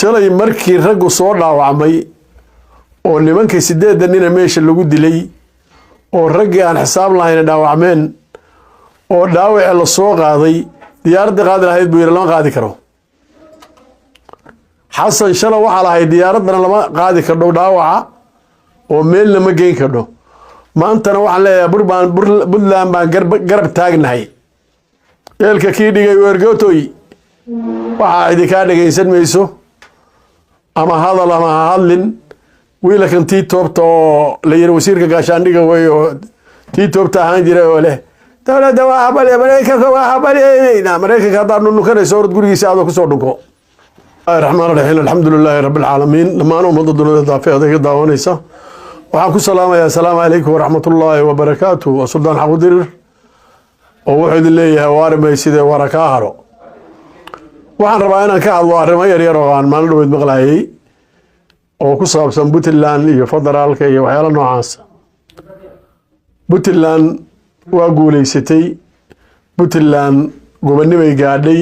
Shalay markii raggu soo dhaawacmay oo nimanka sideedda nina meesha lagu dilay oo raggii aan xisaab lahayna dhaawacmeen oo dhaawace la soo qaaday, diyaaradda qaadi lahayd buu yidhi lama qaadi karo. Xasan, shalay waxaa lahayd diyaaraddana lama qaadi kardho dhaawaca oo meelna ma geyn kardho. Maantana waxaan leeyahay burbaan Puntland baan garab taagnahay. Eelka kii dhigay wergotoy, waxaa idinkaa dhegaysan mayso ama hadal ama ha hadlin. Wiilakan tii toobta oo la yiri wasiirka gaashaandhiga wey oo tii toobta ahaan jiray oo leh dowladda waa habalya, Maraykanka waa habalyeynayna. Maraykanka haddaad dhundhunkanayso, orod gurigiisa adoo kusoo dhunko. Raxmaan raxiim, alxamdu lilaahi rabbi alcaalamiin. Dhammaan ummadda dunida daafeeda iga daawanaysa waxaan ku salaamayaa asalaamu calaykum waraxmatullaahi wabarakaatu. Waa Suldaan Xaqudirir oo wuxuu idin leeyahay waari maysidee wara kaa haro. Waxaan rabaa inaan ka hadlo arrimo yaryar oo aan maalin dhaweyd maqlayay oo ku saabsan Puntland iyo federaalka iyo waxyaalo noocaasa. Puntland waa guuleysatay, Puntland gobonnimay gaadhay.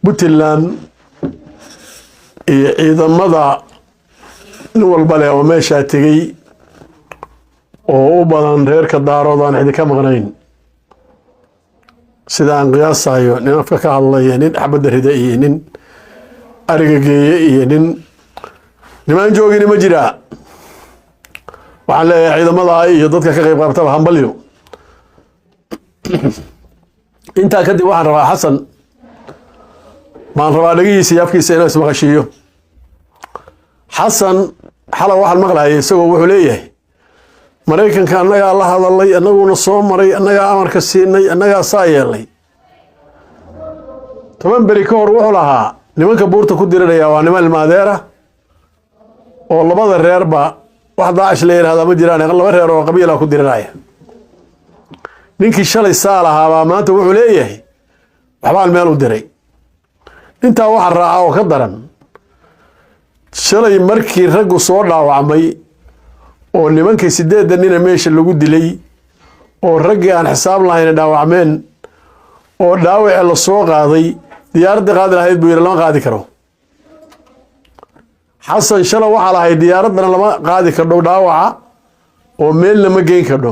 Puntland iyo ciidamada nin walba leh oo meeshaa tegey oo u badan reerka Daarood aan cidi ka maqnayn, sida aan qiyaasayo, nin afka ka hadlaya, nin xabadda rida iyo nin ariga geeye iyo nin nimaan joogini ma jiraa. Waxaan leeyahay ciidamada iyo dadka ka qayb qaabtaba hambalyo. Intaa kadib waxaan rabaa, Xasan baan rabaa dhagihiisa iyo afkiisa inaan ismaqashiiyo. Xasan, xalay waxaan maqlayay isagoo wuxuu leeyahay Maraykanka annagaa la hadalay, annaguna soo maray, annagaa amarka siinay, annagaa saa yeelnay. 10 beri ka hor wuxuu lahaa nimanka buurta ku diriraya waa niman ilmaadeera oo labada reerba wax Daacish la yidhahdaa ma jiraan, laba reer oo qabiila ku diriraya. Ninkii shalay saa lahaabaa maanta wuxuu leeyahay waxbaan meel u diray. Intaa waxa raaca oo ka daran, shalay markii raggu soo dhaawacmay oo nimanka sideedda nina meesha lagu dilay oo raggii aan xisaab lahayna dhaawacmeen oo dhaawace la soo qaaday, diyaaradda qaadi lahayd buu yidhi lama qaadi karo. Xasan, shalay waxaa lahayd diyaaraddana lama qaadi kardho dhaawaca oo meelna ma geyn kardho.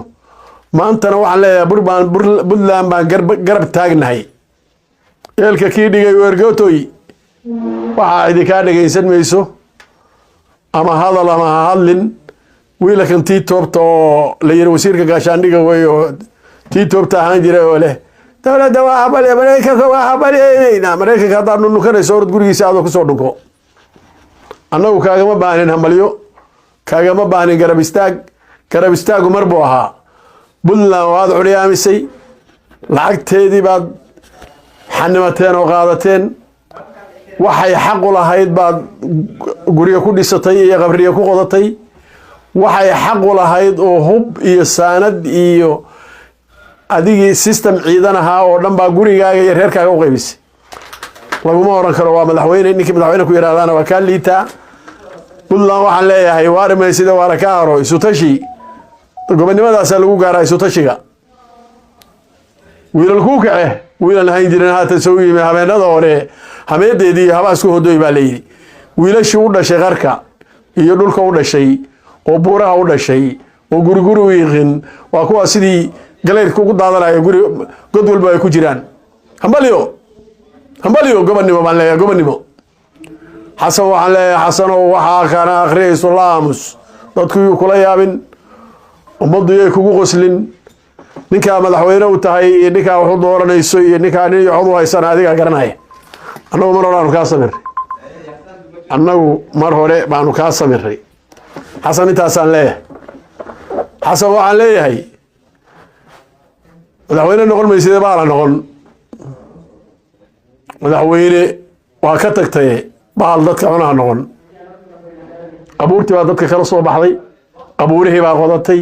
Maantana waxaan leeyahay burbaan Puntland baan garab taagnahay. Eelka kii dhigay wergotoy, waxaa idinkaa dhegaysan mayso ama hadal ama ha hadlin. Wiilakan tii toobta oo la yiri wasiirka gaashaandhiga wey oo tii toobta ahaan jiray oo leh dowladda waa habalya, Maraykanka waa habalyeynayna. Maraykanka haddaad dhundhunkanayso, orod gurigiisa adoo kusoo dhunko. Annagu kaagama baahnin hambalyo, kaagama baahnin garab istaag. Garab istaagu mar buu ahaa. Puntland waad cudhiyaamisay, lacagteedii baad xanimateen oo qaadateen, waxay xaqu lahayd baad guryo ku dhisatay iyo qabriyo ku qodatay, waxay xaqu lahayd oo hub iyo saanad iyo adigii system ciidan ahaa oo dhan baa gurigaaga iyo reerkaaga u qaybisay. Laguma oran karo waa madaxweyne. Ninkii madaxweyne ku yidhahdana waa kaa liitaa. Puntland waxaan leeyahay waari sida waara ka haro. Isutashi gobonnimadaasaa lagu gaaraa, isutashiga. Wiilal kuu kace, wiilan hayn jirin haatan soo yimi, habeenada hore hameedeedii iyo habaa isku hodoy baa layidhi. Wiilashii u dhashay qarka iyo dhulka u dhashay oo buuraha u dhashay oo guriguri u yiqin waa kuwa sidii galeyrka ugu daadanaya guri god walba ay ku jiraan. Hambalyo, hambalyo, gobonnimo baan leeyahay, gobonnimo. Xasan waxaan leeyahay, Xasanow, waxaa kana akhriyayso la aamus. Dadku yuu kula yaabin, ummaddu yay kugu qoslin. Ninkaa madaxweyne u tahay iyo ninkaa wax u dooranayso iyo ninkaa nin iyo cod u haysana adigaa garanaya. Annagu mar hore aanu kaa samiray, annagu mar hore baanu kaa samiray. Xasan intaasaan leeyahay. Xasan waxaan leeyahay madaxweyne noqon mayside, baala noqon. Madaxweyne waa ka tagtay, bahal dadka cunaha noqon. Qabuurtii baa dadka kala soo baxday, qabuurihii baa qodatay,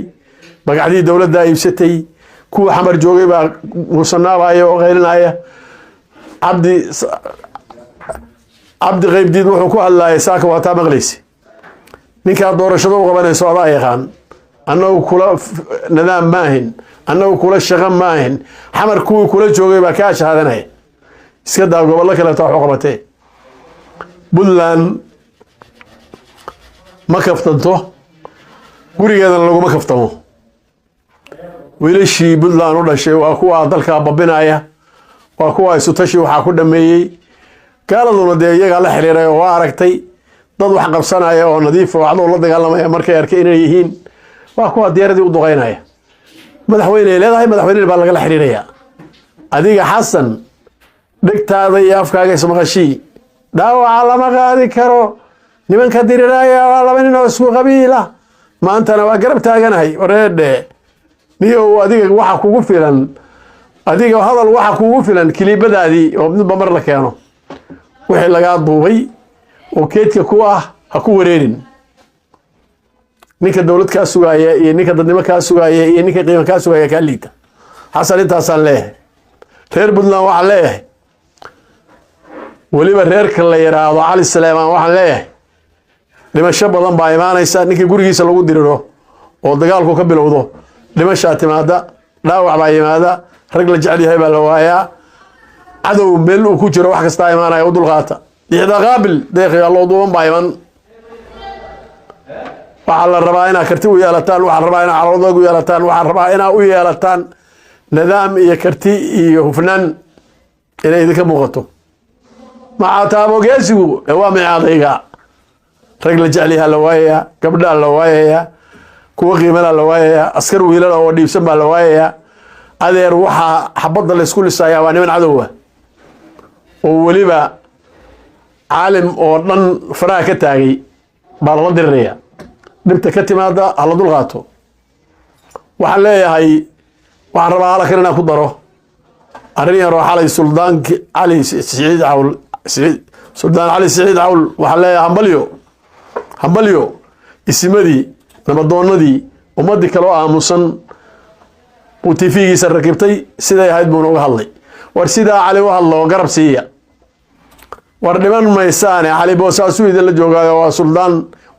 bagacdii dowladdaa iibsatay, kuwa Xamar joogay baa muusanaabaya oo qaylinaya. Cabdi Qaybdiid wuxuu ku hadlaayay saaka, waa taa maqlaysa. Ninkaa doorashada u qabanayso adaa yaqaan. Annagu kula nidaam maahin, annagu kula shaqo maahin. Xamar kuwii kula joogay baa kaa shahaadanaya, iska daa gobollo kaleeto wax u qabatee. Puntland ma kaftanto, gurigeedana laguma kaftamo. Wiilashii Puntland u dhashay waa kuwaa dalkaa babinaya, waa kuwaa isutashi waxaa ku dhameeyey. Gaaladuna dee iyagaa la xiriiray oo waa aragtay dad wax qabsanaya oo nadiif oo cadow la dagaalamaya. Markay arkay inay yihiin, waa kuwaa diyaaradii u duqeynaya. Madaxweyney leedahay, madaxweynena baa lagala xiriirayaa. Adiga Xasan, dhegtaada iyo afkaaga ismaqashii. Dhaawaca lama qaadi karo, nimanka diriraya waa laba nin oo isku qabiila. Maantana waa garab taaganahay. Wareedhe niyow, adiga waxa kugu filan, adiga hadal waxa kugu filan kiliibadaadii oo midba mar la keeno, wixii lagaa duubay oo keedka ku ah. Ha ku wareerin. Ninka dowlad kaa sugaaya iyo ninka dadnimo kaa sugaaya iyo ninka qiimo kaa sugaaya kaa liita. Xasan, intaasaan leeyahay. Reer Puntland waxaan leeyahay, weliba reerka la yidhaahdo Cali Saleemaan waxaan leeyahay, dhimasho badan baa imaanaysa. Ninkii gurigiisa lagu diriro oo dagaalku ka bilowdo, dhimashaa timaada, dhaawac baa yimaada, rag la jecel yahay baa la waayaa. Cadow meel uu ku jiro wax kastaa imaanaya, u dulqaata. Dixda qaabil deeqi alloo duuban baa iman. Waxaa la rabaa inaad karti u yeelataan, waxaa la rabaa inaad caloodag u yeelataan, waxaa la rabaa inaad u yeelataan nidaam iyo karti iyo hufnaan inay idinka muuqato. Macataabogeesigu waa micaadayga. Rag la jecel yahaa la waayayaa, gabdhaa la waayayaa, kuwa qiimalaa la waayayaa, askar wiilala oo dhiibsan baa la waayayaa. Adeer, waxaa xabadda laysku lisayaa waa niman cadowga oo weliba caalim oo dhan faraha ka taagay baa lala diriraya. Dhibta ka timaada hala dul qaato. Waxaan leeyahay, waxaan rabaa halkan inaan ku daro arrin yaroo xalay Suldaanki Cali Siciid Cawl. Suldaan Cali Siciid Cawl waxaan leeyahay hambalyo, hambalyo. Isimadii, nabadoonnadii, ummaddii kaloo aamusan buu TV-giisa rakibtay. Siday ahayd buuna uga hadlay. War sidaa Cali u hadlo garab siiya. War dhiman maysaane, Cali Boosaasuu idinla joogaayo. Waa suldaan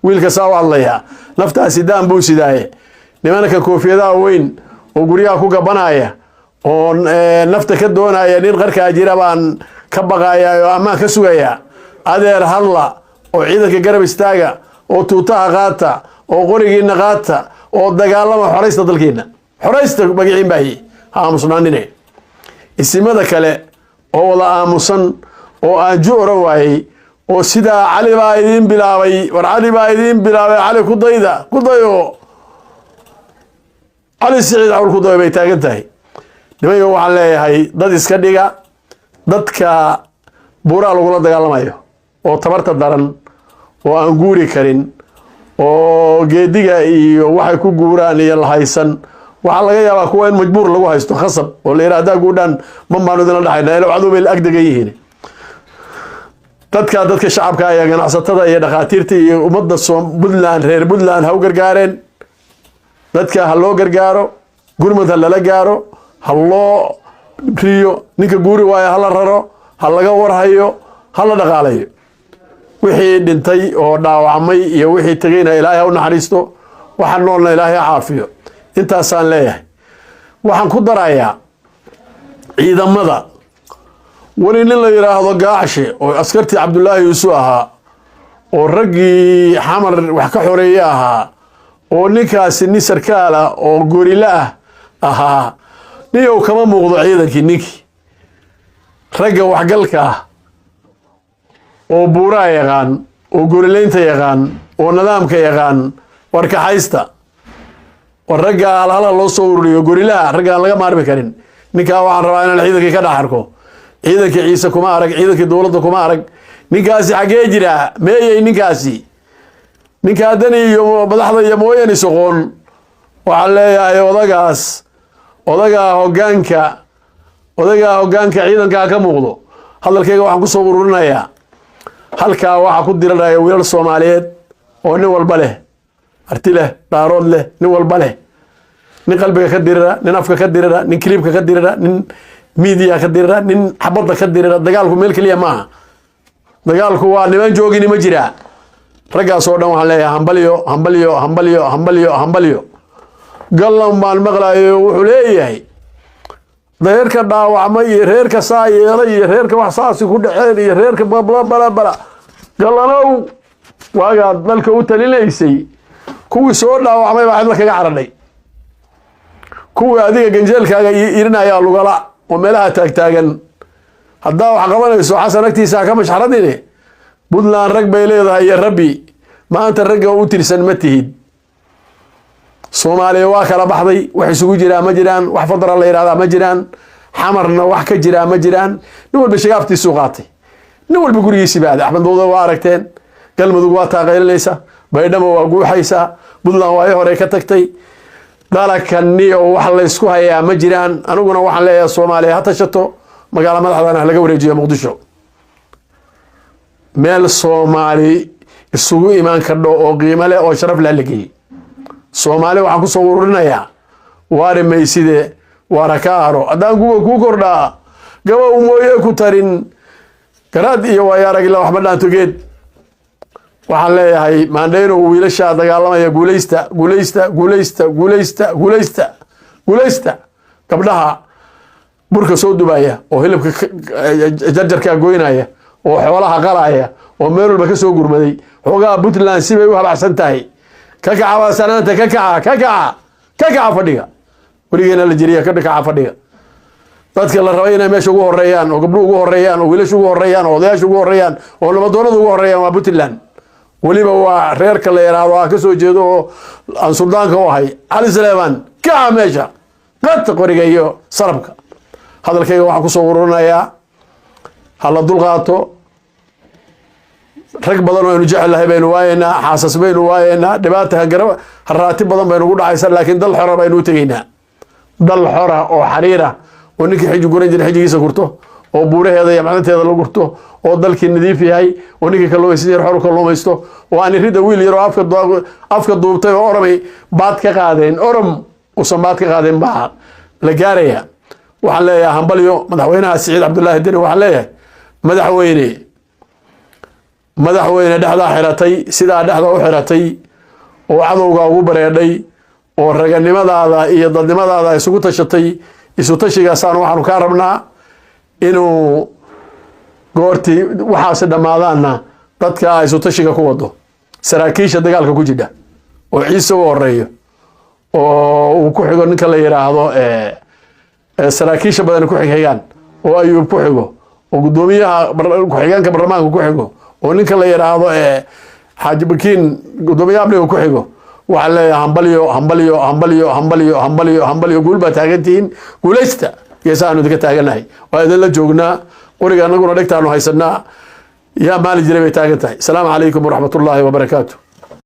wiilka saa u hadlayaa, naftaasi daan buu sidaaye. Nimanka koofiyadaha weyn oo guryaha ku gabanaya oo nafta ka doonaya, nin qarkaa jira baan ka baqaya oo ammaan ka sugayaa. Adeer, hadla oo ciidanka garab istaaga oo tuutaha qaata oo qorigiina qaata oo dagaalama. Xoraysta dalkiina, xoraysta magaciin baahi, ha aamusnaanine. Isimada kale oo wada aamusan oo aan ju oran waayey oo sidaa Cali baa idiin bilaabay. War Cali baa idiin bilaabay. Cali ku dayda, ku dayo. Cali Siciid Cawl ku dayo bay taagan tahay. Nimanka waxaan leeyahay, dad iska dhiga. Dadka buuraha lagula dagaalamayo oo tabarta daran oo aan guuri karin oo geediga iyo waxay ku guuraan iyo la haysan, waxaa laga yaabaa kuwa in majbuur lagu haysto, khasab, oo la yidhaha haddaa guudhaan man baanu idinla dhaxayna ilo cadow bay ag degan yihiin. Dadka shacabka iyo ganacsatada iyo dhakhaatiirta iyo ummadda Puntland, reer Puntland ha u gargaareen dadka. Ha loo gargaaro, gurmud ha lala gaaro, ha loo riyo. Ninka guuri waayo ha la raro, ha laga warhayo, ha la dhaqaalayo. Wixii dhintay oo dhaawacmay iyo wixii tegeyna Ilaahay ha u naxariisto, waxa noolna Ilaahay ha caafiyo. Intaasaan leeyahay. Waxaan ku darayaa ciidamada weli nin la yidhaahdo Gaacshe oo askartii Cabdullaahi Yuusuf ahaa oo raggii Xamar wax ka xoreeye ahaa, oo ninkaasi nin sarkaala oo gorila ah ahaa, niyow kama muuqdo ciidankii. Ninkii ragga waxgalka ah oo buuraha yaqaan oo gorilaynta yaqaan oo nidaamka yaqaan, warkaxaysta. War ragga halhala loo soo ururiyo, gorilaha, ragga aan laga maarmi karin. Ninkaa waxaan rabaa inaan ciidankii ka dhex arko. Ciidankii Ciise kuma arag, ciidankii dowladda kuma arag. Ninkaasi xaggee jiraa? Meeyey ninkaasi? Ninkaa Dani iyo madaxda iyo mooyan isoqoon. Waxaan leeyahay odagaas, odagaa hoggaanka, odagaa hoggaanka ciidankaa ka muuqdo. Hadalkayga waxaan kusoo ururinayaa, halkaa waxaa ku diranaya wiilal Soomaaliyeed oo nin walba leh, Arti leh, Daarood leh, nin walba leh, nin qalbiga ka dirira, nin afka ka dirira, nin kiliibka ka dirira, nin miidiya ka dirira, nin xabadda ka dirira. Dagaalku meel keliya maaha. Dagaalku waa niman joogini ma jiraa. Raggaas oo dhan waxaan leeyahay hambalyo, hambalyo, hambalyo, hambalyo, hambalyo. Gallan baan maqlayo, wuxuu leeyahay reerka dhaawacmay iyo reerka saa yeelay iyo reerka wax saasi ku dhaceen iyo reerka bala bala bala. Gallanow, waagaad dalka u talinaysay, kuwii soo dhaawacmay baa cidla kaga caradhay. Kuwii adiga ganjeelkaaga irinayaa lugala oo meelaha taagtaagan. Haddaa wax qabanayso, Xasan agtiisa ha ka mashxaradine. Puntland rag bay leedahay iyo Rabbi. Maanta ragga u tirsan ma tihid. Soomaaliya waa kala baxday. Wax isugu jiraa ma jiraan. Wax federal la yidhahdaa ma jiraan. Xamarna wax ka jiraa ma jiraan. Nin walba shagaaftiisuu qaatay, nin walba gurigiisii ba aaday. Axmed Mawdo waa aragteen. Galmudug waa taaqaylinaysa, Baydhabo waa guuxaysaa, Puntland waa i hore ka tagtay. Dalakani oo wax laysku hayaa ma jiraan. Aniguna waxaan leeyahay, Soomaaliya ha tashato, magaalo madaxdana ha laga wareejiyo Muqdisho. Meel Soomaali isugu imaan kardho oo qiimo leh oo sharaf leh la geeyey. Soomaali waxaan kusoo ururinayaa: waari mayside, waara ka aro. Haddaan kuwa kuu kordhaa gabow mooye ku tarin garaad iyo waayo arag ila waxba dhaantogeed. Waxaan leeyahay, maandhaynow, wiilashaa dagaalamaya, guulaysta, guulaysta, guulaysta, guulaysta, guulaysta, guulaysta. Gabdhaha burka soo dubaya oo hilibka jarjarkaa goynaya oo xoolaha qalaya oo meel walba ka soo gurmaday, xoogaha Puntland sibay u habacsan tahay. Ka kaca waasanaanta, ka kaca, ka kaca, ka kaca fadhiga. Weligeena la jiriya, ka kaca fadhiga. Dadka la rabay inay meesha ugu horeeyaan, oo gabdhuhu ugu horeeyaan, oo wiilasha ugu horeeyaan, oo odayaasha ugu horeeyaan, oo nabadoonada ugu horeeyaan, waa Puntland. Weliba waa reerka la yidhaahdo aan ka soo jeedo oo aan suldaanka u ahay, Cali Saleeman. Kaca meesha, qata qoriga iyo sarabka. Hadalkayga waxaan kusoo ururinayaa, ha la dulqaato. Rag badan oo aynu jecel baynu waayeynaa, xaasas baynu waayeynaa, dhibaata hagara haraati badan baynu ugu dhacaysa, laakiin dal xora baynu u tegaynaa, dal xora oo xariira, oo ninkii xiji guran jira xijigiisa gurto, oo buuraheeda iyo macdanteeda la gurto, oo dalkii nadiif yahay, oo ninkii kalluumaysan yar xor kalluumaysto, oo aan irida wiil yar oo afka duubtay oo Oromay baad ka qaadeen, Orom usan baad ka qaadeen baa la gaaraya. Waxaan leeyahay hambalyo madaxweynaha Siciid Cabdullaahi Deni. Waxaan leeyahay, madaxweyne, madaxweyne, dhexdaa xiratay, sidaa dhexda u xiratay oo cadowga ugu bareedhay oo raganimadaada iyo dadnimadaada isugu tashatay, isu tashigaasaan waxaanu kaa rabnaa inuu goortii waxaasi dhammaadaanna dadka isu tashiga ku wado, saraakiisha dagaalka ku jidha oo Ciise u horeeyo oo uu ku xigo ninka la yidhaahdo, saraakiisha badan ku xigxigaan, oo Ayuub ku xigo, oo guddoomiyaha ku-xigeenka baarlamaanka ku xigo, oo ninka la yidhaahdo Xaaji Bakiin, guddoomiyaha amniga ku xigo. Waxaan leeyahay hambalyo, hambalyo, hambalyo, hambalyo, hambalyo, hambalyo. Guul baa taagantihiin, guulaysta. Geesahaanu idinka taaganahay, waa idinla joognaa. Qoriga anaguna dhegtaanu haysanaa. Yaa maali jiray bay taagan tahay. Asalaamu calaykum waraxmatullaahi wabarakaatu.